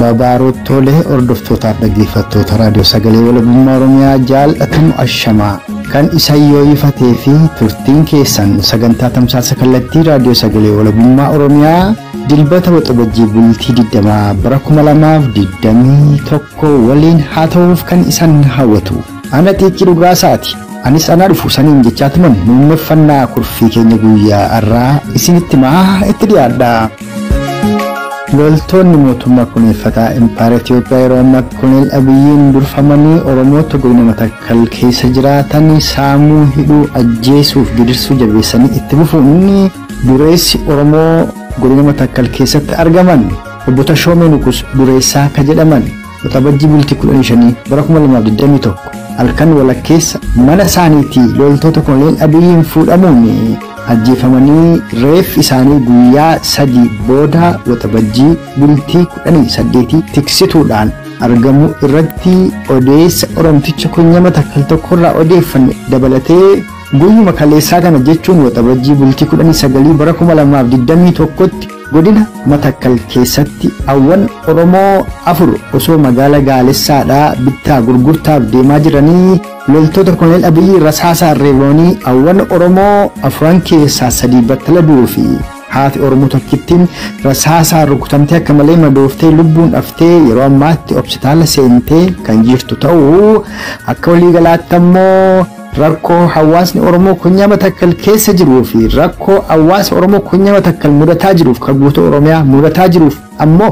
Babaaroottoolee hordoftootaaf dhaggeeffattoota raadiyoo sagalee walabummaa Oromiyaa jaallatamu ashamaa kan isa yooyifatee fi turtiin keessan sagantaa tamsaasa kallattii raadiyoo sagalee walabummaa Oromiyaa dilbata waxabajjii bultii 20 bara 2021 waliin haa ta'uuf kan isan hawwatu. Ana xiiqii dhugaasaati. Anis anaa dhufu saniin jechaa tuman muummeffannaa kurfii keenya guyyaa har'aa isinitti maa itti dhiyaadha. Loltoonni mootummaa kuneeffataa Impaayera Itiyoophiyaa yeroo ammaa Koloneel Abiyyiin durfamanii Oromoota godina Matakkal keessa jiraatan saamuu, hidhuu, ajjeesuuf gidirsuu jabeessanii itti fufuun dureessi Oromoo godina Matakkal keessatti argaman obbo Tashoomee Nuqus Dureessaa ka jedhaman waxabajjii bultii 15 bara 2021 halkan walakkeessa mana isaaniitii loltoota Koloneel Abiyyiin fuudhamuun ajjeefamanii reeffi isaanii guyyaa 3 booda waxabajjii bultii 18 tiksituudhaan argamuu irratti odeessa Oromticha Konyaa Matakkal tokkorraa odeeffanne dabalatee guyyuma kaleessaa kana jechuun waxabajjii bultii 19 bara 2021tti godina Matakkal keessatti hawwan Oromoo 4 osoo magaala Gaalessaadhaa bittaa gurgurtaaf deemaa jiranii loltoota Koloneel Abiyyi rasaasaan reebamanii hawwan Oromoo 4 keessaa 3 battala du'uu fi haati Oromoo tokkittiin rasaasaan rukutamtee akka malee madooftee lubbuun haftee yeroo ammaatti hospitaala seentee kan jirtu ta'uu akka waliigalaatti ammoo rakkoo hawaasni Oromoo Konyaa Matakkal keessa jiruu fi rakkoo hawaasa Oromoo Konyaa Matakkal mudataa jiruuf kan guutuu Oromiyaa mudataa jiruuf ammoo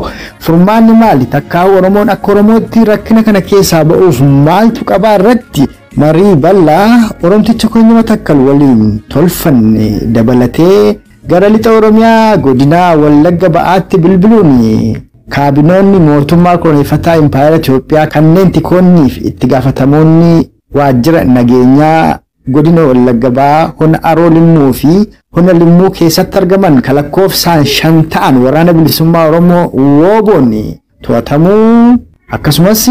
furmaanni maali? Takkaa'u Oromoon akka Oromootti rakkina kana keessaa ba'uuf maaltu qabaa irratti marii bal'aa Oromticha Konyaa Matakkal waliin tolfanne dabalatee gara lixa Oromiyaa godina Wallagga Ba'aatti bilbiluun kaabinoonni mootummaa koloneeffataa Impaayera Itiyoophiyaa kanneen tikoonnii fi itti gaafatamoonni waajjira nageenyaa godina Wallagga Ba'aa hona Aroo Limmuu fi hona Limmuu keessatti argaman kalakkoofsaan 5 ta'an waraana bilisummaa Oromoo wooboon to'atamuu akkasumas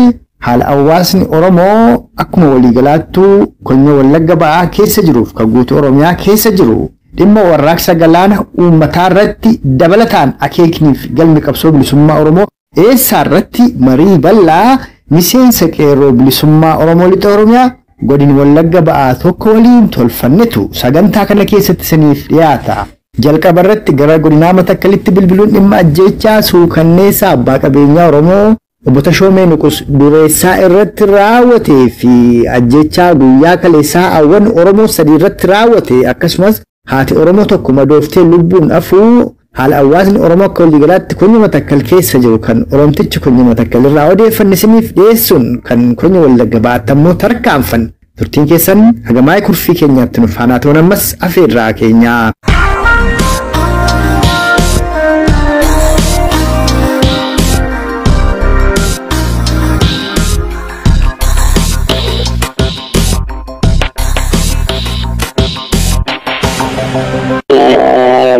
haala hawaasni Oromoo akkuma waliigalaattuu Konyaa Wallagga Ba'aa keessa jiruuf kan guutuu Oromiyaa keessa jiru dhimma warraaqsa galaana uummataa irratti dabalataan akeekniif galmi qabsoo bilisummaa Oromoo eessaa irratti marii bal'aa miseensa qeerroo bilisummaa Oromoo lixa Oromiyaa godina Wallagga Ba'aa tokko waliin tolfannetu sagantaa kana keessatti isiniif dhiyaata. Jalqaba irratti gara godinaa Matakkalitti bilbiluun dhimma ajjeechaa suukanneessaa abbaa qabeenyaa Oromoo obbo Tashoomee Nuqus Dureessaa irratti raawwatee fi ajjeechaa guyyaa kaleessaa hawwan Oromoo 3 irratti raawwate akkasumas haati Oromoo tokko madooftee lubbuun hafuu haala hawaasni Oromoo akka waliigalaatti Konyaa Matakkal keessa jiru kan Oromtichi Konyaa Matakkal irraa odeeffanne isiniif dhiyeessuun kan Konyaa Wallagga Ba'aatti ammoo tarkaanfan. Turtiin keessan hagamaa'ee kurfii keenyaatti nuuf faanaa ta'uun ammas afeerraa keenyaa.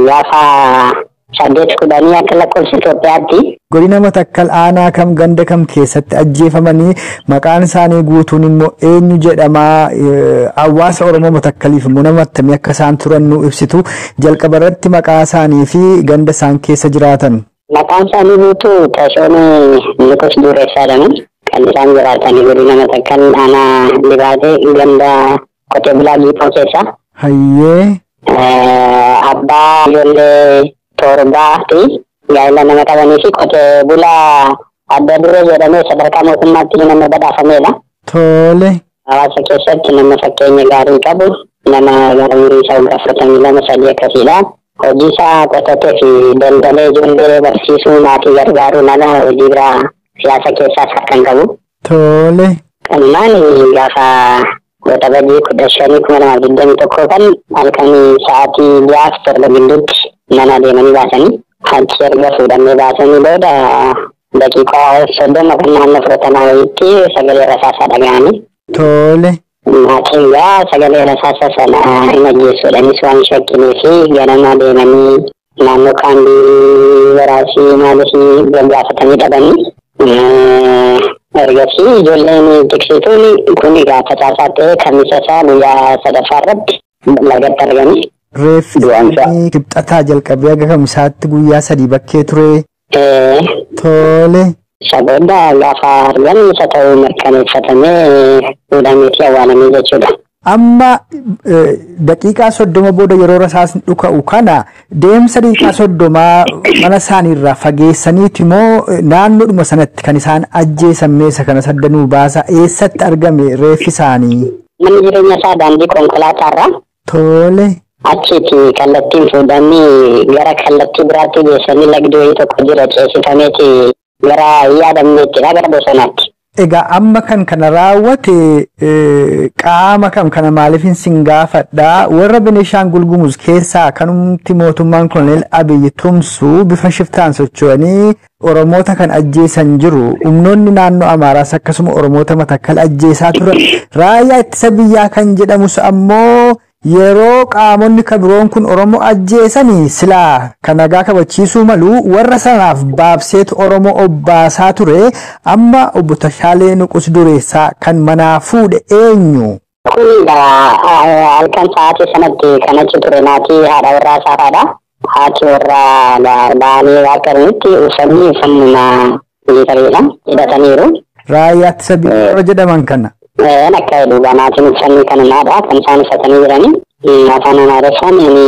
Gaafa 8/10 akka lakkoofsa Itoophiyaatti. Godina Matakkal aanaa kam ganda kam keessatti ajjeefamanii maqaan isaanii guutuun immoo eenyu jedhamaa hawaasa Oromoo Matakkaliif immoo nama attamii akka isaan turan nu ibsitu jalqaba irratti maqaa isaanii fi ganda isaan keessa jiraatan. Maqaan isaanii guutuu Tashoomee Nuqus Dureessaa jedhamu. Kan isaan jiraatan godina Matakkal aanaa Libaatee ganda qotee bulaa Giifoo keessa. Hayyee. Abbaa ijoollee 7 gaa'ela nama qabanii fi qotee bulaa adda duree jedhamee sadarkaa mootummaatti nama badhaafamedha. Tole. Hawaasa keessatti nama fakkeenya gaarii qabu, nama gara umurii isaa waggaa 42 3 akkasiidha. Hojii isaa qotatee fi daldalee ijoollee barsiisuu, maatii gargaaruu mala hojii biraa siyaasa keessaas harka hin qabu. Tole. Kanumaan gaafa waxabajjii 15 2021 kan halkan sa'aatii 6 7 gidduutti mana deemanii baasanii achi erga fuudhamee baasanii booda daqiiqaa 30 kan naannoo fudhatamaa wayiitti sagalee rasaasaa dhaga'anii. Tole. Maatiin gaa sagalee rasaasaa sana hin ajjeessuudhaanis waan shakkinii fi ganama deemanii naannoo kaambii waraasii maalisii gaggaafatanii dhabanii. Ergasii ijoolleen tiksituun kun egaa facaasaa ta'ee kamisa isaa guyyaa sadaffaa irratti lagatti arganii. Reeffi kibxataa jalqabee haga kamisaatti guyyaa 3 bakkee ture. Tole. Isa booda gaafa argan isa ta'uu mirkaneeffatamee fuudhameeti awwaalamee jechuudha. Amma daqiiqaa 30 booda yeroo rasaasni dhuka'u kana deemsa daqiiqaa 30 mana isaaniirraa fageessaniiti moo naannoodhuma sanatti kan isaan ajjeesan meeshaa kana saddanuu baasa eessatti argame reeffi isaanii? Manni jireenya isaa daandii konkolaataarra. Tole. Achiiti kallattiin fuudhanii gara kallattii biraatti geessanii lagdi wayii tokko jira ceesifameeti gara yaadamneettidha gara bosonaatti. Egaa amma kan kana raawwate qaama kam kana maaliifin sin gaafadhaa warra Benishaangul Gumuz keessaa kanumti mootummaan Koloneel Abiyyi tumsu bifa shiftaan socho'anii Oromoota kan ajjeesan jiru. Humnoonni naannoo Amaaraas akkasuma Oromoota Matakkal ajjeesaa turan. Raayyaa ittisa biyyaa kan jedhamus ammoo yeroo qaamonni kabiroon kun Oromoo ajjeesanii silaa kan nagaa kabachiisuu malu warra sanaaf baabseetu Oromoo obbaasaa ture. Amma obbo Tashaalee Nuqus Dureessaa kan manaa fuudhe eenyu? Kun halkan sa'aatii sanatti kan achi ture maatii haadha warraa saafaadha. Haati warraa ba'anii waaqaranitti uffanni uffannuma militariidha hidhataniiru. Raayyaa ittisa biyyaa jedhaman kana. Akka jedhu maatiin uffanni kanumaadha kan isaan uffatanii jiranii. Afaan Amaariffaan ani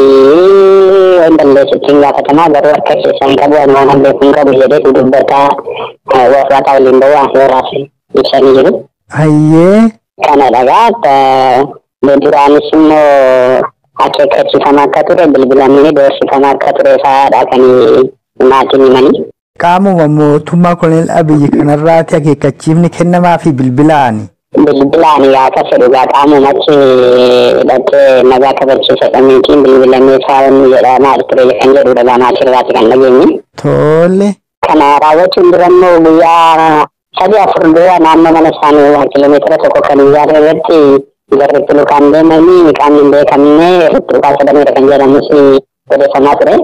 waan balleessitti hin gaafatamaa garuu akka keessan qabu ani waan beeku hin qabu jedhee dubbataa warraata waliin ba'u heeraaf ibsanii jiru. Hayyee. Kana dhagaa duraanis immoo akeekkachiifamaa akka ture bilbilamni doorsifamaa akka ture fa'aadha kan maatiin himanii. Qaamuma mootummaa Koloneel Abiyyi kanarraati akeekkachiifni kennamaa fi bilbilaani. Bilbilaan yaa akka fedhu gaa qaamumatti hidhattee nagaa kabachiisa dhamiitiin bilbilamee faayonni jedhamaa ture kan jedhu dhagaa maatirraati kan dhageenye. Tole. Kana raawwachuun dura immoo guyyaa 3-4 dura naannoo mana isaanii kiiloomeetira 1 kan ijaarre irratti jarritti lukaan deemanii qaamni hin beekamne irratti dhukaa sadameera kan jedhamus odeeffamaa ture.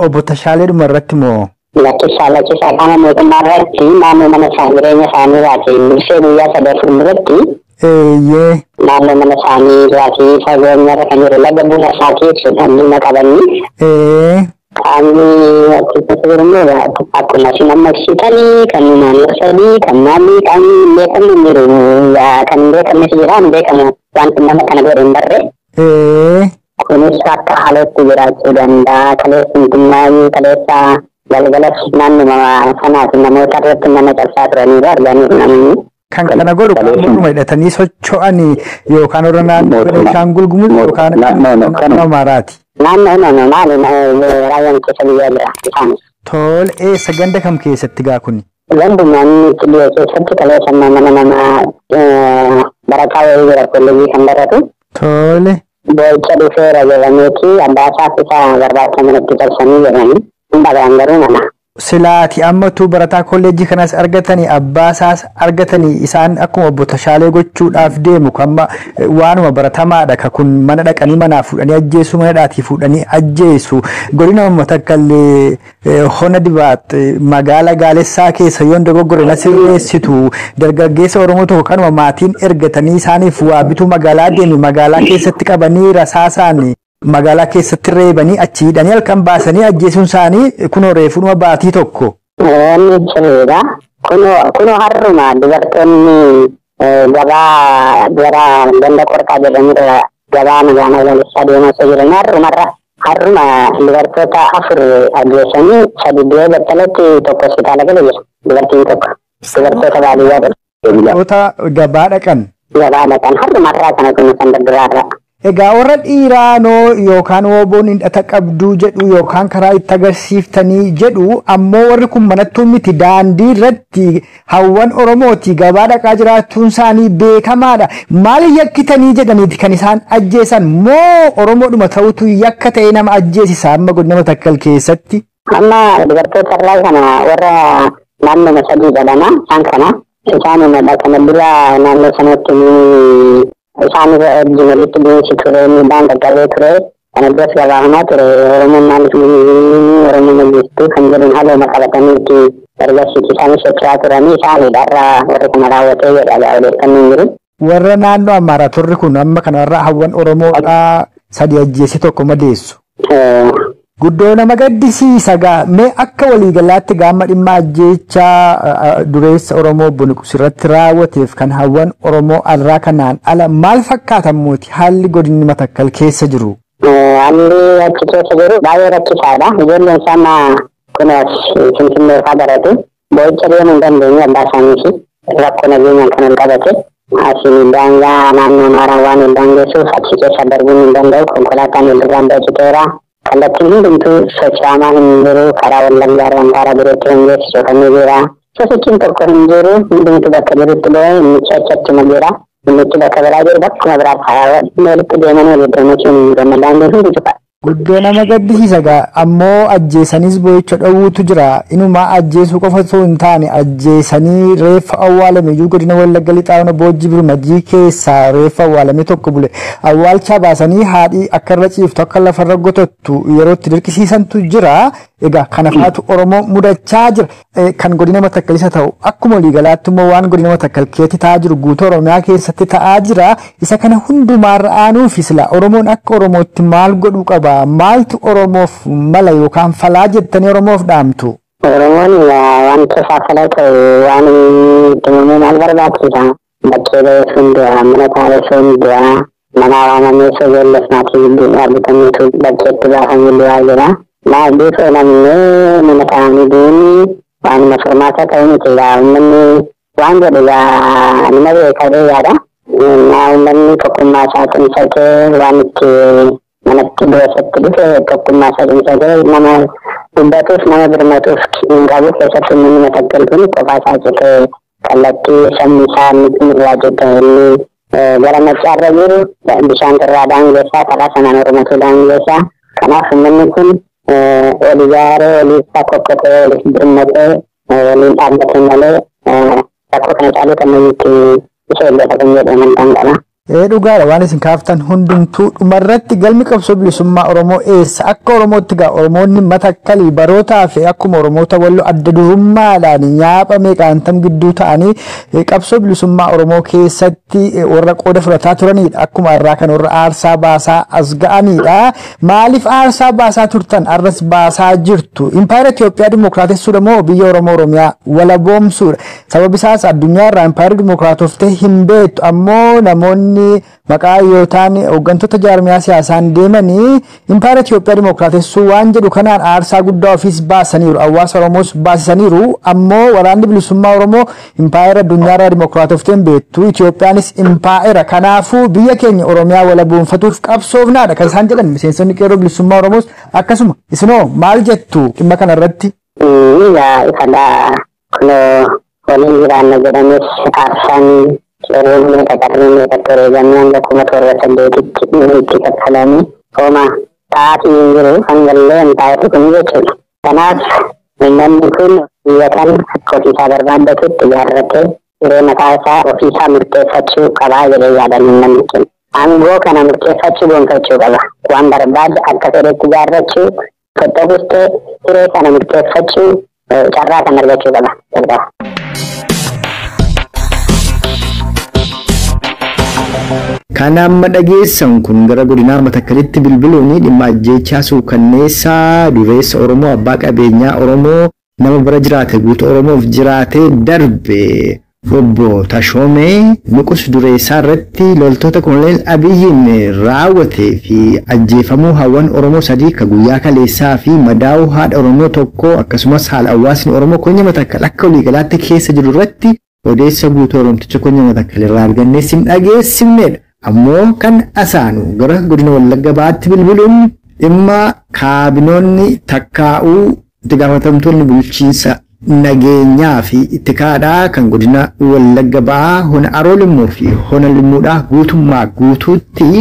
Obbo Tashaalee dhuma irratti moo? Lakkisaa lakkisaa qaama mootummaa irratti naannoo mana isaanii jireenya isaanii irraati dursee guyyaa 3-4 duratti. Eeyyee. Naannoo mana isaanii irraati fageenya irra kan jiru laga buna isaa keessa dhimma qabanii. Qaamni achi jiru immoo akkuma isin amma ibsitanii kan naannoo sadii kan maalii qaamni hin beekamne hin jiru kan hin beekamnes jira hin beekamu wanti nama kana godhe hin barre. Kunis akka haalootti jiraachuu danda'a kaleessa hintummaayii kaleessa galgalas naannuma sanaati namoota irratti nama cabsaa turaniiru arganiiru namni. Kan kana godhu qaamuma hidhatanii socho'anii yookaan warra naannoo Benishaangul Gumuz yookaan naannoo Amaaraati. Naannoo naannoo maali raayyaan ittisa biyyaa jira isaanis. Tole eessa ganda kam keessatti gaa kuni? Ganduma inni itti dhiye keessatti kaleessa mana namaa barataa wayii jira kolleejii kan baratu. Tole. Boo'icha dhufeera jedhameeti abbaasaaf isa barbaacha manatti cabsanii jedhanii hin dhaga'an garuu mana. Silaati ammatu barataa kolleejjii kanas argatanii abbaasaas argatanii isaan akkuma obbo Tashaalee gochuudhaaf deemu amma waanuma baratamaadha ka kun mana dhaqanii manaa fuudhanii ajjeesu mana dhaatii fuudhanii ajjeesu godina Matakkallee hona dibaat magaala Gaalessaa keessa yoon dogoggore na sirreessitu dargaggeessa Oromoo tokko kanuma maatiin ergatanii isaaniif waa bituu magaalaa deemu magaalaa keessatti qabanii rasaasaan magaalaa keessatti reebanii achi hidhanii halkan baasanii ajjeesuun isaanii kunoo reefuudhuma baatii tokko. Inni sirriidha. Kunoo har'uma dubartoonni gabaa gara ganda qorqaa jedhamudha gabaa magaalaa Gaalessaa deemaa osoo jiran har'uma dubartoota 4 ajjeesanii 3 du'ee battalatti tokko hospitaala gale jira dubartiin tokko dubartoota baadiyyaa dha. Dubartoota gabaa dhaqan. Gabaa dhaqan har'uma irraa kana kun kan durduraarra. Egaa warra dhiiraanoo yookaan woboon hidhata qabduu jedhu yookaan karaa itti agarsiiftanii jedhu ammoo warri kun manattuu miti daandii irratti hawwan Oromooti gabaa dhaqaa jiraachuun isaanii beekamaadha. Maali yakkitanii jedhaniiti kan isaan ajjeesan moo Oromoodhuma ta'utu yakka ta'ee nama ajjeesisa amma godina Matakkal keessatti? Amma dubartoota irraa kana warra naannoo sadii jedhama isaan kana isaanuma kana dura naannoo sanatti isaan wajjin walitti bu'iinsi ture miidhaan qaqqabee ture kana duras gabaafamaa ture Oromoon maaliif Oromoon ajjeestuu kan jedhuun haaluma qabatanii itti dargaggeessi isaanis socho'aa turanii isaanidha irraa warri kana raawwatee jedha odeeffannoon hin jiru. Warra naannoo Amaaraa turri kun amma kana warra hawwan Oromoodhaa 3 ajjeese 1 madeessu. Guddoo nama gaddisiisa gaa. Mee akka waliigalaatti gaama dhimma ajjeechaa dureessa Oromoo Obbo Nuqus irratti raawwateef kan hawwan Oromoo arraa kanaan ala maal fakkaata mooti haalli godinni Matakkal keessa jiru? Haalli achi keessa jiru baay'ee rakkisaadha. Ijoolleen isaa kunis Finfinnee fa'aa baratu. Boo'icha deemuu hin dandeenye abbaa isaaniiti. Rakkoo nageenyaan kan ol qabate. Asiin daangaa naannoo Amaaraa waan ol daangessuuf achi keessa darbuun hin danda'u. Konkolaataan wal duraan ba'ee Kallattiin hundumtuu socho'amaa hin jiru. Karaa Wallaggaa irraan karaa birootti hin geessu cufamee jira. Sosochiin tokko hin jiru. Hundumtuu bakka jirutti ba'ee innichi achachuma jira. Innichi bakka biraa jiru bakkuma biraatti walitti deemanii walitti deemachuun hin jiru. Daandiin hundi cufa. Guddoo nama gaddisiisa gaa. Ammoo ajjeesanis boo'icha dhowwuutu jira. Inumaa ajjeesuu qofa osoo hin taane ajjeesanii reeffa awwaalame iyyuu godina Wallagga Lixaa ona Boojjii Birmajii keessaa reeffa awwaalame tokko bule. Awwaalchaa baasanii haadhi akka irra ciiftu akka lafarra gotottu yeroo itti dirqisiisantu jira. Egaa kana faatu Oromoo mudachaa jira. Kan godina Matakkal isa ta'u akkuma waliigalaatti immoo waan godina Matakkal keessatti ta'aa jiru guutuu Oromiyaa keessatti ta'aa jira. Isa kana hundumaarra aanuuf sila Oromoon akka Oromootti maal godhuu qaba? Maaltu Oromoof mala yookaan falaa jettanii Oromoof dhaamtu? Oromoon wanta isaa ta'e waan itti maal barbaachisa? Bakkee ba'ee sun du'a, mana taa'ee sun du'a, mana waamamee sun ijoolleef maatii gidduu dhaabbatameetu bakkeetti baafamee du'aa jira. Maal namni mana taa'anii du'uun waanuma furmaata ta'e miti egaa uummanni waan godhu egaa nama beeka yaada. Uummanni tokkummaa isaa cimsatee waan itti manatti du'eessatti dhufe tokkummaa isaa cimsatee nama dubbatuuf nama birmatuuf hin qabu. Keessattuu uummanni Matakkal kun qofaa isaa citee kallattii sabni isaa irraa cite inni gara Maccaarra jiru bishaan irraa daangessaa karaa sanaan Oromootu daangessaa. Kanaaf uummanni kun wal ijaaree waliif kokkotee waliif birmatee waliin dhaabbate malee rakkoo kana caaluu kan nuti isa eeggata kan jedhu amantaan qaba. Dhugaadha waan isin kaaftan hundumtuu dhumarratti galmi qabsoo bilisummaa Oromoo eessa? Akka Oromootti gaa Oromoonni Matakkalii barootaa fi akkuma Oromoota Walloo adda durummaadhaan nyaapha meeqaantam gidduu ta'anii qabsoo bilisummaa Oromoo keessatti warra qooda fudhataa turanidha. Akkuma har'aa kan warra aarsaa baasaa as ga'anidha. Maaliif aarsaa baasaa turtan? Arras baasaa jirtu. Impaayera Itoophiyaa Dimookiraatessuudha moo biyya Oromoo Oromiyaa walaboomsuudha? Sababi isaas addunyaa irraa impaayera dimookiraatoftee hin beektu. Ammoo namoonni maqaa yoo ta'an hooggantoota jaarmiyaa siyaasaan deemanii impaayera Itoophiyaa Dimookiraatessuu waan jedhu kanaan aarsaa guddaa ofiis baasaniiru. Hawaasa Oromoos baasisaniiru. Ammoo waraanni bilisummaa Oromoo impaayera addunyaarraa dimookiraatoftee hin beektu. Itoophiyaanis impaayera. Kanaafuu biyya keenya Oromiyaa walaboomfatuuf qabsoofnaadha kan isaan jedhan miseensonni qeerroo bilisummaa Oromoos akkasuma. Isinoo maal jettu dhimma kanarratti? Egaa ifadha. Kunoo waliin jiraanna jedhames aarsaan qeerroon meeqa qarreen meeqa wareegamni hanga 7,800tti itti kaffalame hooma ta'aatii hin jiru hangallee impaayerri kun jechuudha. Kanaaf uummanni kun biyya kana akka ofiisaa barbaaddatutti ijaarratee hiree mataa isaa ofiisaa murteeffachuu qabaa jedhee yaadan uummanni kun. Aangoo kana murteeffachuu gonfachuu qaba. Waan barbaade akka fedhetti ijaarrachuu fottoqus ta'e hiree kana murteeffachuu carraa kan argachuu qaba. Jalqaba. Kan amma dhageessan kun gara godinaa Matakkalitti bilbiluun dhimma ajjeechaa suukanneessaa dureessa Oromoo abbaa qabeenyaa Oromoo nama bara jiraate guutuu Oromoof jiraatee darbe Obbo Tashoomee Nuqus Dureessaa irratti loltoota Koloneel Abiyyiin raawwatee fi ajjeefamuu hawwan Oromoo sadii ka guyyaa kaleessaa fi madaa'uu haadha Oromoo tokkoo akkasumas haala hawaasni Oromoo konya Matakkal akka waliigalaatti keessa jiru irratti odeessa guutuu Oromticha konya Matakkal irraa argannee sin dhageessifnedha. Ammoo kan asaanu gara godina Wallagga Bahaatti bilbiluun dhimma kaabinoonni takkaa'uu itti gaafatamtoonni bulchiinsa nageenyaa fi ittikaadhaa kan godina Wallagga Bahaa hona Aroo Limmuu fi hona Limmuudhaa guutummaa guutuutti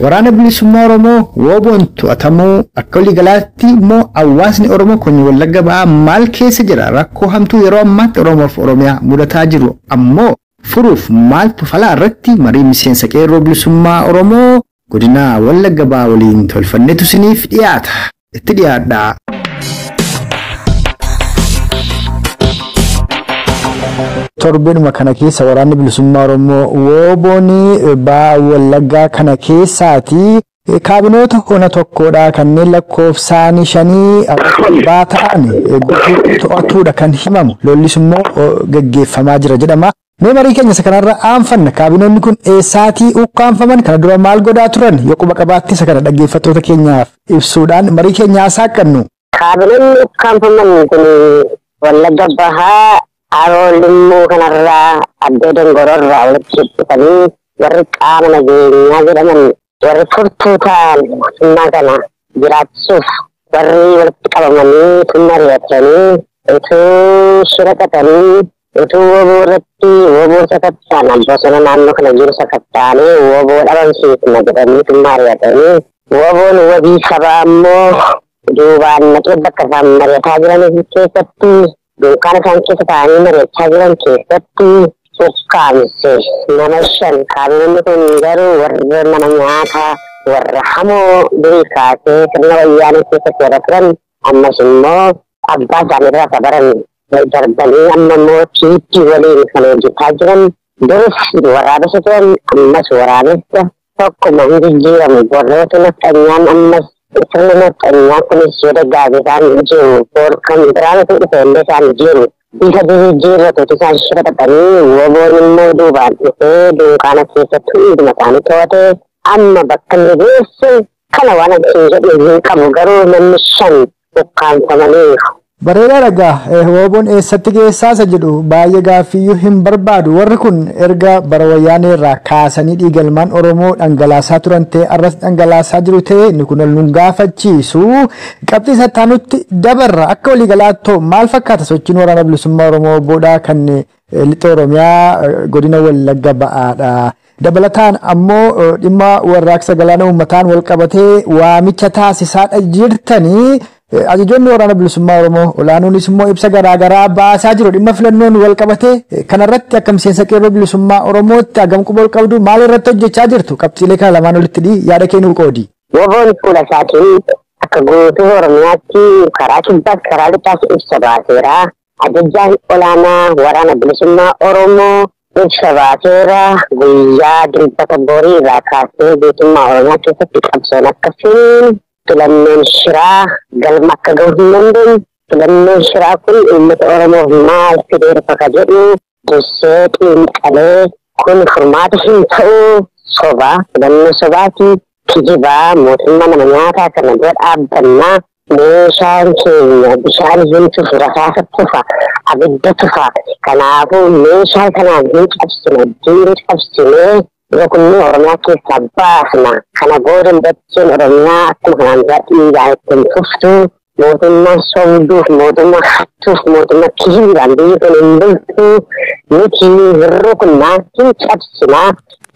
waraana bilisummaa Oromoo wooboon to'atamuu akka waliigalaatti immoo hawaasni Oromoo konya Wallagga Bahaa maal keessa jira rakkoo hamtuu yeroo ammaatti Oromoof Oromiyaa mudataa jiru ammoo furuuf maaltu falaa irratti marii miseensa qeerroo bilisummaa Oromoo godina Wallagga Bahaa waliin tolfannetu isiniif dhiyaata. Itti dhiyaadhaa. Torbenuma kana keessa waraanni bilisummaa Oromoo wooboon Bahaa Wallaggaa kana keessaati Kaabinoota ona tokkodha kanneen lakkoofsaan 5 ta'an to'atuudha kan himamu. Lollis immoo gaggeeffamaa jira jedhama. Mee marii keenya isa kanarra aanfanna. Kaabinoonni kun eessaatii ukkaanfaman? Kana dura maal godhaa turan? Yoo quba qabaatti isa kana dhaggeeffattoota keenyaaf ibsuudhaan marii keenya haasaa qabnu. Kaabinoonni ukkaanfaman kun Wallagga Bahaa Haroo Limmuu kanarraa Addee Dongororraa walitti dhufanii warri qaama nageenyaa jedhaman warri furtuu ta'an mootummaa kana jiraachisuuf warri walitti qabamanii utuu mari'atanii utuu shira xaxanii utuu woboo irratti woboo sakatta'an bosona naannoo kana jiru sakatta'anii woboo dhabamsiisna jedhanii utuu mari'atanii woboon wabii sabaa immoo duubaan naqee bakka isaan mari'ataa jiran keessatti dunkaana isaan keessa taa'anii mari'achaa jiran keessatti ukkaamse nama 5. Kaabinoonni kun garuu warra nama nyaataa warra hamoo durii kaasee sirna wayyaanee keessatti warra turan ammas immoo abbaa isaanii irraa akka baran darbanii amma immoo PP waliin kan hojjetaa jiran duris waraabessa turan ammas waraabessa tokkuma hin jijjiiramu. Warroota nafxanyaan ammas sirna nafxanyaa kunis yoo dagaage isaan jiru kan biraanatu dhufe illee isaan jiru. Bifa jijjiirratu isaan shira xaxanii woboon immoo duubaan dhufee dunkaana keessatti hunduma isaanii to'ate amma bakka inni geesse kana waan achiin jedhu hin qabu garuu namni 5 ukkaanfamaniiru. Bareedaa dhagaa woboon eessatti geessaa isa jedhu baay'ee gaaffiyyuu hin barbaadu. Warri kun erga bara wayyaanee irraa kaasanii dhiigalmaan Oromoo dhangalaasaa turan ta'e arras dhangalaasaa jiru ta'e inni kun ol nun gaafachiisu. Qabxii sattaanutti dabarra akka waliigalaatti maal fakkaata sochiin waraana bilisummaa Oromoo boodaa kan lixa Oromiyaa godina Wallagga ba'aadha. Dabalataan ammoo dhimma warraaqsa galaana uummataan wal qabatee waamicha taasisaadha jirtanii. Ajajoonni waraana bilisummaa Oromoo olaanoonis immoo ibsa garaagaraa baasaa jiru. Dhimma filannoon wal qabatee kanarratti akka miseensa qeerroo bilisummaa Oromootti hagam quba ol qabdu maal irratti hojjechaa jirtu? Qabxiilee kana lamaan olitti yaada kennuu qoodi. Woboon fuula isaatiin akka guutuu Oromiyaatti karaa kibbaas karaa lixaas ibsa baaseera. Ajajaan olaanaa waraana bilisummaa Oromoo ibsa baaseera. Guyyaa dilbata borii irraa kaasee guutummaa Oromiyaa keessatti qabsoon akka finiin filannoon shiraa galma akka ga'u hin dandeenye. Filannoon shiraa kun uummata Oromoof maal fidee dhufa ka jedhu dursee xiinxalee kun furmaata hin ta'u soba filannoo sobaati kijibaa mootummaa nama nyaataa kana dura dhaabbannaa meeshaan keenya bishaan hin tufu rasaasa tufa abidda tufa kanaafuu meeshaa kanaan hin cabsine diin cabsinee rukunni Oromiyaa keessaa baasna. Kana booda dacheen Oromiyaa akkuma kanaan dura dhiigaa ittiin tuftu mootummaa sobduuf mootummaa hattuuf mootummaa kijiidhaan biyyi kun hin bultu nuti hin rukunnaa hin cabsinaa.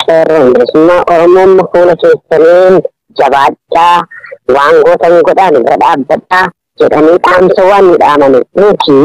Qeerroon bilisummaa Oromoo immoo fuula keessaniin jabaadhaa waan gootan godhaa nu bira dhaabbadhaa jedhanii dhaamsa waan nu dhaamaniif nuti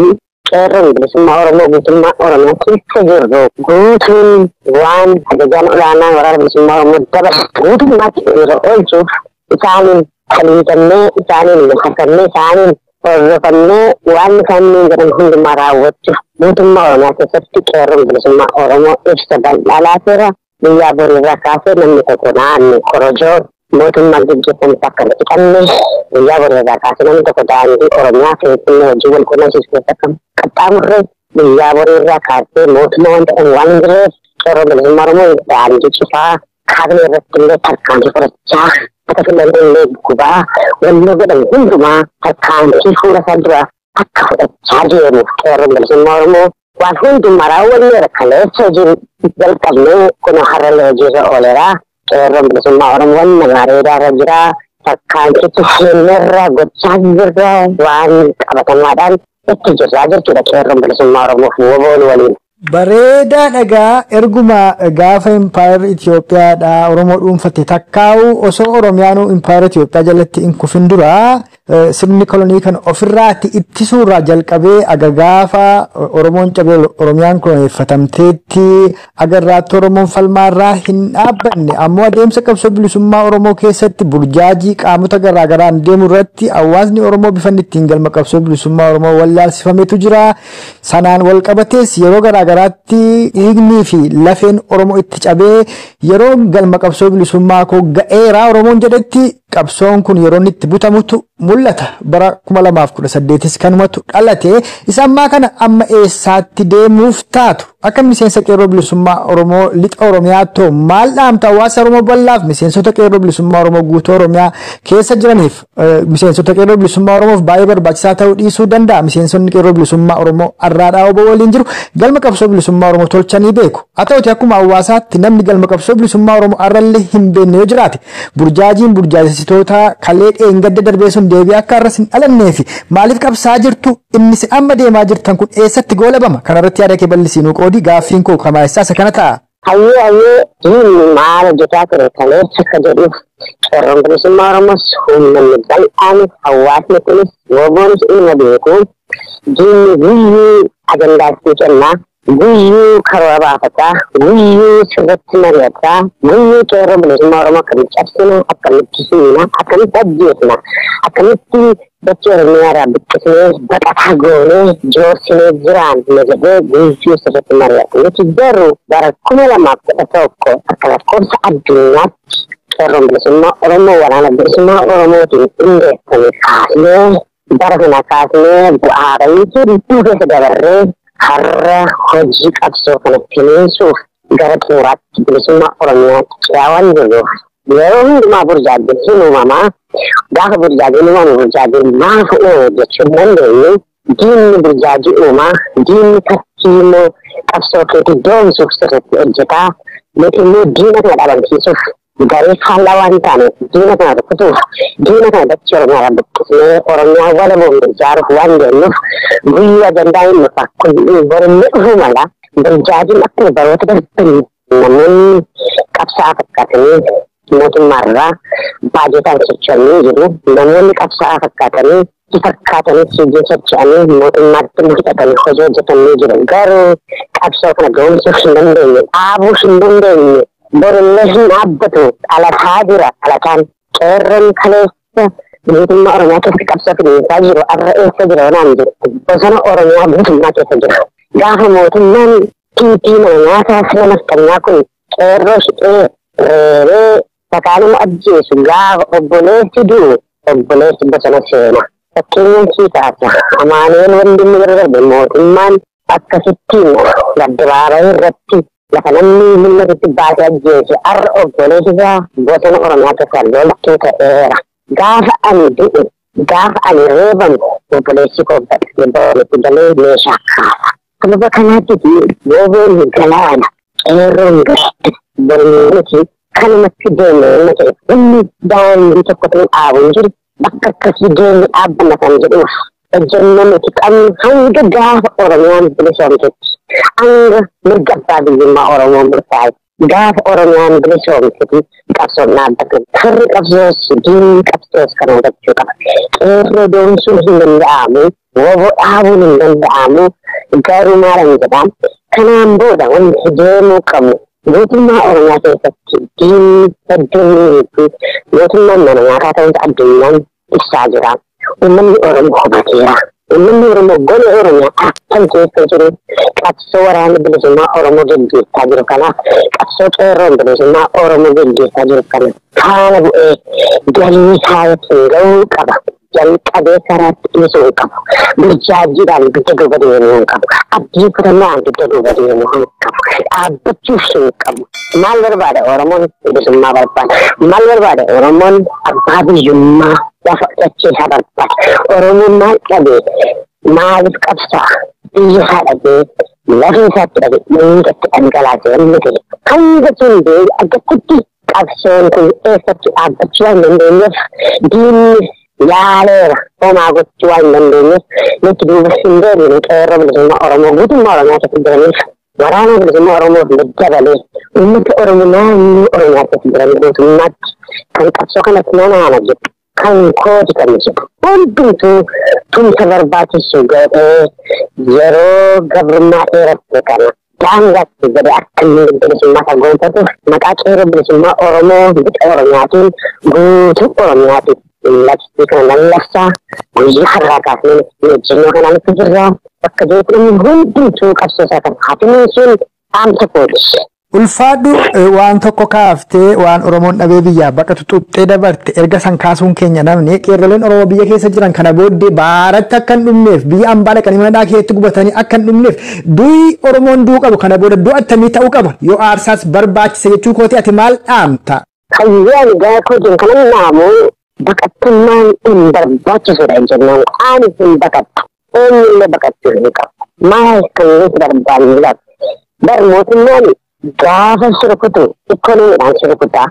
qeerroon bilisummaa Oromoo guutummaa Oromiyaa keessa jirru guutuun waan ajajaan olaanaa waraana bilisummaa Oromoo dabarsu guutummaatti irra oolchuuf isaaniin kaliifannee isaaniin lufafannee isaaniin hordofannee waan isaan nuun jedhan hundumaa raawwachuuf guutummaa Oromiyaa keessatti qeerroon bilisummaa Oromoo ibsa bal'aa laateera. Guyyaa borii irraa kaasee namni tokko naannu korojoo mootummaa gaggeeffamu akka hin dhiqanne guyyaa borii irraa kaasee namni tokko daandii Oromiyaa Finfinnee wajjin wal quunnamsiisu keessa akka qaxxaamurre guyyaa borii irraa kaasee mootummaa waan ta'an waan hin jirreef qeerroo bilisummaa Oromoo daandii cufaa kaabinee irratti illee tarkaanfii fudhachaa akka filannoo illee gubaa wannoo godhamu hundumaa tarkaanfii fuula isaa dura akka fudhachaa deemuuf qeerroo bilisummaa Oromoo waan hundumaa raawwanneera kaleessa hojii jalqabnee kun har'allee hojiirra ooleera. Qeerroon bilisummaa Oromoo wanna bareedaa irra jira. Tarkaanfiitti seenneerra gochaa jirra waan qabatamaadhaan itti jirraa jechuudha qeerroon bilisummaa Oromoof woboon waliin. Bareedaa dhagaa erguma gaafa impaayerri Itoophiyaadha Oromoo dhuunfatte takkaa'u osoo Oromiyaanuu impaayera Itoophiyaa jalatti hin kufin dura sirni kolonii kan ofirraatti ittisuurraa jalqabee aga gaafa Oromoon cabee Oromiyaan koloneeffatamteetti agarraatti Oromoon falmaarraa hin dhaabbanne ammoo adeemsa qabsoo bilisummaa Oromoo keessatti burjaajii qaamota garaagaraan deemu irratti hawaasni Oromoo bifa ittiin galma qabsoo bilisummaa Oromoo wallaalsifametu jira. Sanaan wal qabatees yeroo garaagaraa garaagaraatti dhiignii fi lafeen Oromoo itti cabee yeroo galma qabsoo bilisummaa koo ga'eeraa Oromoon jedhetti qabsoon kun yeroo inni itti butamutu mul'ata. Bara 2018 kanumatu dhalate. Isa ammaa kana amma eessaatti deemuuf taatu? Akka miseensa qeerroo bilisummaa Oromoo lixa Oromiyaatti maal dhaamta hawaasa Oromoo bal'aaf, miseensota qeerroo bilisummaa Oromoo guutuu Oromiyaa keessa jiraniif? Miseensota qeerroo bilisummaa Oromoof baay'ee barbaachisaa ta'uu dhiisuu danda'a. Miseensonni qeerroo bilisummaa Oromoo har'aadhaa obbo waliin jiru galma qabsoo bilisummaa Oromoo tolchanii beeku. Haa ta'uti, akkuma hawaasaatti namni galma qabsoo bilisummaa Oromoo har'allee hin beekne yoo jiraate, burjaajiin burjaajessitoota kalee dheengadda darbee sun deebi'ee akka har'as hin dhalannee fi maaliif qabsaa jirtu, inni amma deemaa jirtan kun eessatti goolabama? Kanarratti yaada kee bal'isii nuu qoodi. Gaaffiin koo kamaa isa kana ta'a. Hayyee, diinni maal hojjetaa ture kaleessa akka jedhuuf, qeerroon bilisummaa Oromoos, uummanni bal'aan, hawaasni kunis, woboonis ilma beeku. Diinni guyyuu ajandaa sii kennaa, guyyuu karoora baafataa, guyyuu sirriitti mari'ataa, guyyuu qeerroo bilisummaa Oromoo akkamitti cabsina, akkamitti hiina, akkamitti ajjeesna, akkamitti dachee Oromiyaa irraa buqqisnee baqataa goonee joorsinee jiraanna jedhee guyyuu sirriitti mari'ata. Nuti garuu bara 2011 akka lakkoofsa addunyaatti qeerroon bilisummaa Oromoo waraana bilisummaa Oromootiin qindeeffame kaasnee, bara kana kaasnee bu'aa bahii hedduu keessa dabarree har'a hojii qabsoo kana finiinsuuf gara xumuraatti bilisummaa Oromiyaatti ce'aa waan jirruuf, yeroo hundumaa burjaajiin hin uumamaa. Gaafa burjaajiin uumamu, burjaajiin maaf uumame jechuu hin dandeenyu. Diinni burjaajii uumaa, diinni tartiimoo qabsoo keetii doomsuuf sirriitti hojjetaa. Nuti immoo diina kana dhabamsiisuuf garee faallaa waan taaneef, diina kana rukutuuf, diina kana dachee Oromiyaa irraa buqqisnee Oromiyaa walaboomne ijaaruuf waan deemnuuf, guyyaa ajandaa hin dhufa kun borinni dhufuu mala. Burjaajiin akkuma baroota darbanii namoonni qabsaa'aa fakkaatanii mootummaarraa baajetaan socho'anii jiru. Namoonni qabsaa'aa fakkaatanii fakkaatanii fiigee socho'anii mootummaatti hidhatanii hojii hojjetanii jiru. Garuu qabsoo kana ga'umsuuf hin dandeenye, dhaabuu hin dandeenye, borillee hin dhaabbatu. Dhalataa jira dhalataan. Qeerroon kaleessa mootummaa Oromiyaa keessatti qabsoo finiinsaa jiru har'a eessa jira naan jettu, bosona Oromiyaa guutummaa keessa jira. Gaafa mootummaan PP nama nyaataa sirna nafxanyaa kun qeerroo hidhee reebee sakaanuma ajjeesu, gaafa obboleessi du'u obboleessi bosona seena. Fakkeenyaan sii kaasa. Amaanu'eel Wandimmi bira darbe mootummaan akkasittiin addabaabayii irratti lafa namni mul'atutti baasee ajjeese, har'a obboleessi isaa bosona Oromiyaa keessaa loltuu ta'eera. Gaafa ani du'u, gaafa ani reebamu, obboleessi koo bosonatti galee meeshaa kaasa. Sababa kanaatti woboon galaana, qeerroon galaana, borumti kanumatti deemne inni ta'e wanni daandii tokko ta'e dhaabu hin jiru. Bakka akkasii deemne dhaabbanna kan jedhuuf, ejjennoo nuti qabnu hanga gaafa Oromiyaan bilisoomtetti, hanga mirga abbaa biyyummaa Oromoo murtaa'e, gaafa Oromiyaan bilisoomtetti qabsoon dhaabbatu. Karri qabsoos diinni qabsoos kana hubachuu qaba. Qeerroo doomsuun hin danda'amu, woboo dhaabuun hin danda'amu. Garuu maalan jedhaa, kanaan booda wanti deemuu qabu, mootummaa Oromiyaa keessatti diinni hedduun ni jirti. Mootummaan mana nyaataa ta'uus addunyaan ibsaa jira. Uummanni Oromoo hubateera. Uummanni Oromoo gola Oromiyaa akkam keessa jiru qabsoo waraana bilisummaa Oromoo gaggeessaa jiru kanaaf, qabsoo qeerroon bilisummaa Oromoo gaggeessaa jiru kana faana bu'ee galii isaa ittiin ga'uu qaba. Jalqabee karaatti dhiisuu hin qabu. Burjaajiidhaan dugda duuba deemuu hin qabu. Abdii kutannaan dugda duuba deemuu hin qabu. Dhaabbachuuf hin qabu. Maal barbaada Oromoon? Bilisummaa barbaada. Maal barbaada Oromoon? Abbaa biyyummaa lafa dachee isaa barbaada. Oromoon maal qabee? Maaliif qabsaa? Biyya isaa dhabee, lafa isaatti dhabee, dhiigatti dhangalaasee inni ta'e. Hanga sun argattutti qabsoon kun eessatti dhaabbachuu waan dandeenyeef, diinni yaaleera homaa gochuu waan hin dandeenyeef, nuti duuba hin deebinu. Qeerroo bilisummaa Oromoo guutummaa Oromiyaa keessatti jiraniif, waraana bilisummaa Oromoof dabalee uummata Oromoo naannoo Oromiyaa keessa jiran guutummaatti, kan qabsoo kanatti nanaana jedhu, kan kooti kan jedhu hundumtuu tumsa barbaachisu godhee yeroo gabrummaa dheeratte kana daangaatti jedhe akka inni bilisummaa isaa gonfatuuf, maqaa qeerroo bilisummaa Oromoo lixa Oromiyaatiin guutuu Oromiyaatiin Labsii kana nan labsaa guyyaa har'aa kaasnee ejjennoo kanaan itti jirra. Bakka jirutti namni hundumtuu qabsoo isaa kan haatiniin sun dhaamsa kooti. Ulfaadhu waan tokko kaaftee waan Oromoon dhabee biyyaa baqatu xuxxee dabarte erga san kaasuun keenya namni qeerroleen Oromoo biyya keessa jiran kana booddee baaratti akka hin dhumneef biyya ambaa dhaqanii mana dhahaa keessatti gubatanii akka hin dhumneef du'i Oromoon du'uu qabu kana booda du'a attamii ta'uu qaba yoo aarsaas barbaachise jechuu kooti ati maal dhaamta? Kayyaan gara kootiin kanan dhaamu baqattummaan hin barbaachisuudha jennaan ani hin baqattu eenyullee baqachuu hin qabu maal kan nuti barbaannu laata bar mootummaan gaafa si rukutu ikoonomiidhaan si rukutaa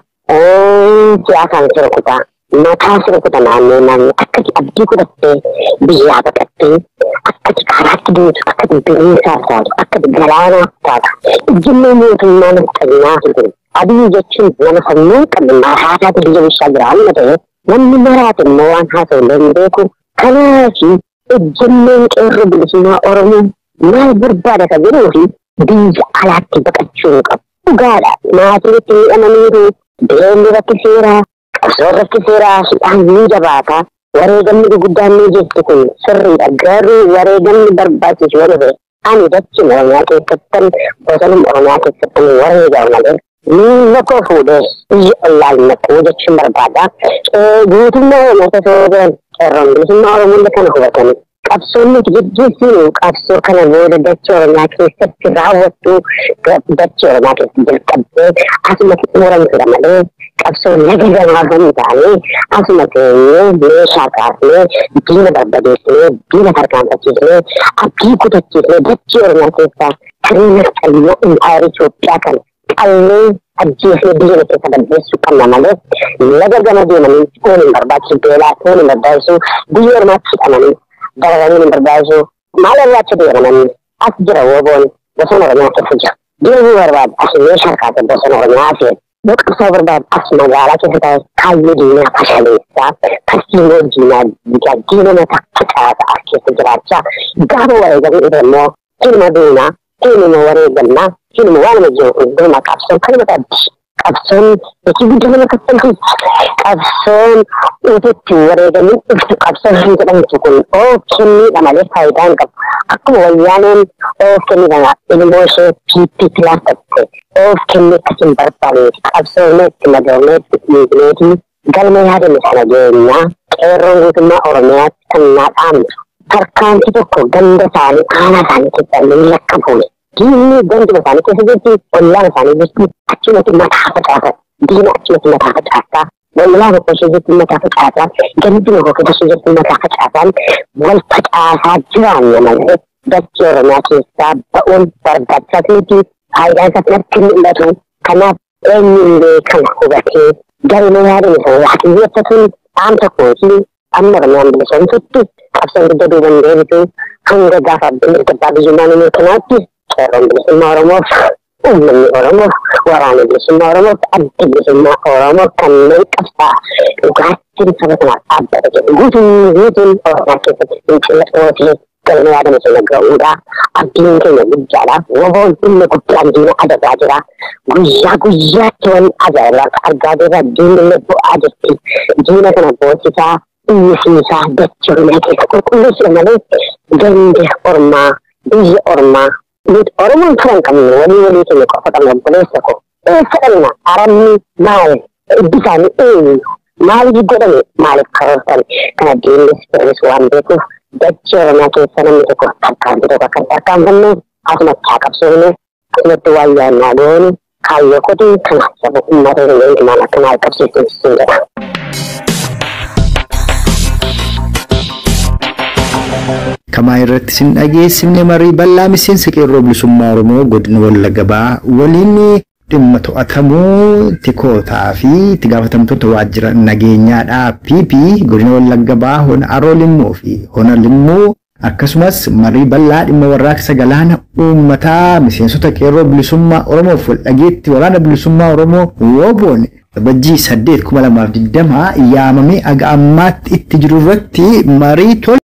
siyaasaan si rukutaa mataa si rukuta naannoo naannoo akkati abdii kutattee biyyaa baqattee akkati karaatti deemtu akkati bineensaaf taatu akkati galaanaaf taatu ijjennoo mootummaa nafxanyaa hin Abiyyi jechuun nama sammuu hin qabne maraataa biyya bulchaa jira amma ta'e namni maraate immoo waan haasa'u illee hin beeku. Kanaaf ejjennoon qeerroo bilisummaa Oromoo maal barbaada ka jedhuu fi biyya alaatti baqachuu hin qabu. Dhugaadha maatiin itti miidhamaniiru beelli rakkiseera qabsoon rakkiseera hidhaan ni jabaata wareegamni guguddaan ni jirtu kun sirriidha garuu wareegamni barbaachisu yoo dhufe ani dachee Oromiyaa keessattan bosonuma Oromiyaa keessattan wareegama malee miila koo fuudhee biyya ollaan naquu jechuun barbaada. Guutummaa Oromoo keessa jiran qeerroon bilisummaa Oromoo kana hubatanii qabsoon nuti geggeessinu qabsoo kana booda dachee Oromiyaa keessatti raawwattu dachee Oromiyaa keessatti jalqabdee asumatti xumuramtudha malee qabsoo laga gamaa hin taane asuma teenyee meeshaa kaasnee diina barbadeessinee diina tarkaanfachiisnee abdii kutachiisnee dachee Oromiyaa keessaa tarii nafxallee impaayera Itoophiyaa kana qallee ajjeesnee biyya keessa balleessuu qabna malee laga gama deemanii foon hin barbaachisu beelaa foon hin barbaachisu biyya ormaatti hidhamanii dararanii hin barbaachisu maal irraa deema namni as jira woboon bosona Oromiyaa keessa jira deemuu barbaadu as meeshaa kaase bosona Oromiyaa seenu yoo qabsoo barbaadu as magaalaa keessa taa'e kaayyoo diinaa fashaleessaa tarsiimoo diinaa diigaa diina mataa facaasa as keessa jiraachaa gaafa wareegamni dhufe immoo ilma diinaa ilma wareegamnaa ilma waanuma jiru hunduma qabsoon kanuma qabdi. Qabsoon gatii guddaa nama kaffalchiisa. Qabsoon ututti wareegamni dhuftu qabsoon hin jedhamtu kun oo kenniidha malee faayidaa hin qabu. Akkuma wayyaaneen oo kenniidha ilmoo ishee piippiitti laaffatte oo kennee akkas hin barbaanne qabsoon itti madoomee itti dhiigneeti galma yaadame sana geenyaa qeerroon guutummaa Oromiyaatti kan naa dhaamtu. Tarkaanfii tokko ganda isaanii aanaa isaanii keessaa inni lakka fuune. Diinni ganduma isaanii keessa jirti ollaan isaanii jirti achumatti mataa facaasan diina achumatti mataa facaasaa ollaa tokko ishee jirti mataa facaasaa ganduma tokko ishee jirti mataa facaasaan wal facaasaa jiraanna malee dachee Oromiyaa keessaa ba'uun barbaachisaa miti faayidaan isaas natti hin mul'atu. Kanaaf eenyullee kana hubatee galma yaadame sana waa xiyyeeffatuun dhaamsa kooti amma Oromiyaan bilisoomtutti qabsoon dugda duuban deebitu hanga gaafa mirga abbaa biyyummaa nu mirkanaatti qeerroon bilisummaa Oromoof uummanni Oromoof waraana bilisummaa Oromoof adda bilisummaa Oromoo kanneen qabsaa dhugaatiin saba kanaaf dhaabbata jedhu guutuun guutuun Oromiyaa keessatti fincila dhootee galma yaadame sana ga'uudha. Abdiin keenya guddaadha. Woboon humna guddaan diina adabaa jira. Guyyaa guyyaatti waan ajaa'ibaa argaa jirra. Diinni illee bo'aa jirti. Diina kana boosisaa iyyisiisaa dachee Oromiyaa keessa qulqulleessudha malee ganda ormaa biyya ormaa nuti Oromoon fira hin qabnu walii walii keenya qofa qabna obboleessa koo. Eessa qabna aramni maal iddi isaanii eenyu maaliif godhame maaliif karoorfame kana diinnis firris waan beekuuf dachee Oromiyaa keessa namni tokko tarkaanfii tokko akka hin tarkaanfanne asumatti haa qabsoofne asumatti waan yaadnaa goone kaayyoo kootiin kanaaf saba uummata keenya hundumaan akka naa qabsiiftu siin jedha. Kamaa irratti sin dhageessifne marii bal'aa miseensa qeerroo bilisummaa Oromoo godina Wallagga Bahaa waliin dhimma to'atamuu tikootaa fi itti gaafatamtoota waajjira nageenyaadhaa PP godina Wallagga Bahaa hona Aroo Limmoo fi hona Limmoo akkasumas marii bal'aa dhimma warraaqsa galaana uummataa miseensota qeerroo bilisummaa Oromoof wal dhageetti waraana bilisummaa Oromoo WBO'n Waxabajjii 8 2020 yaamamee aga ammaatti itti jiru irratti marii tole.